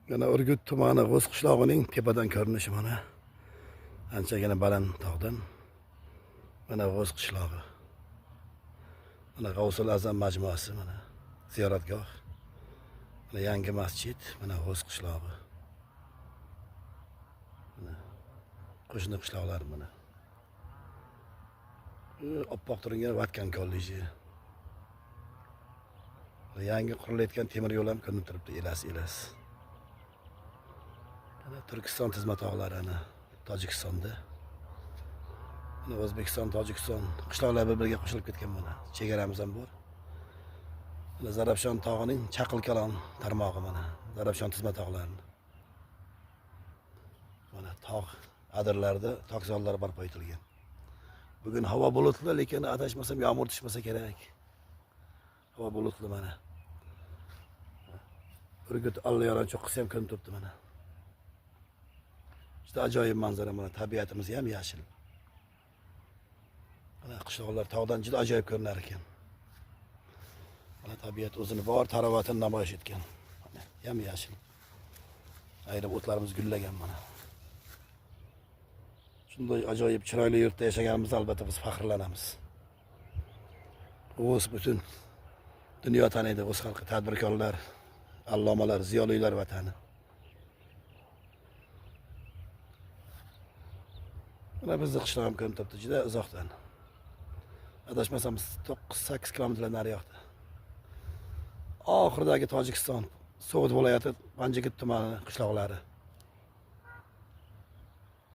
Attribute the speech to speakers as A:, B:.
A: Mana Urgut tumani G'o'z qishlog'ining tepadan ko'rinishi mana. Anchagina baland tog'dan. Mana G'o'z qishlog'i. Mana G'avsul Azam majmuasi mana ziyoratgoh. Mana yangi masjid, mana G'o'z qishlog'i. Mana qo'shni qishloqlar mana. Oppoq turgan Vatkan kolleji. Yangi qurilayotgan temir yo'l ham ko'rinib turibdi, elas-elas. Mana Turkiston tizma tog'lari ana Tojikistonda. Mana O'zbekiston, Tojikiston qishloqlar bir-biriga qo'shilib ketgan mana. Chegaramiz ham bor. Mana Zarafshon tog'ining Chaqilkalon tarmog'i mana. Zarafshon tizma tog'larini. Mana tog' adirlarida tokzorlar barpo etilgan. Bugun havo bulutli, lekin adashmasam yomg'ir tushmasa kerak. Havo bulutli mana. Urgut Allayoron cho'qqisi ham ko'rinib turibdi mana. Juda ajoyib manzara mana, tabiatimiz ham yashil. Mana qishloqlar tog'dan juda ajoyib ko'rinar ekan. Mana tabiat o'zini bor tarovatini namoyish etgan. Mana yam yashil. Ayrim o'tlarimiz gullagan mana. Shunday ajoyib chiroyli yurtda yashaganimizda albatta biz faxrlanamiz. O'z butun dunyo taniydi o'z xalqi, tadbirkorlar, allomalar, ziyolilar vatani. Mana bizni qishloq ham ko'rinib turibdi juda uzoqdan. Adashmasam 9-8 kilometr nariyoqda. Oxiridagi Tojikiston, So'g'd viloyati Panjikit tumani qishloqlari.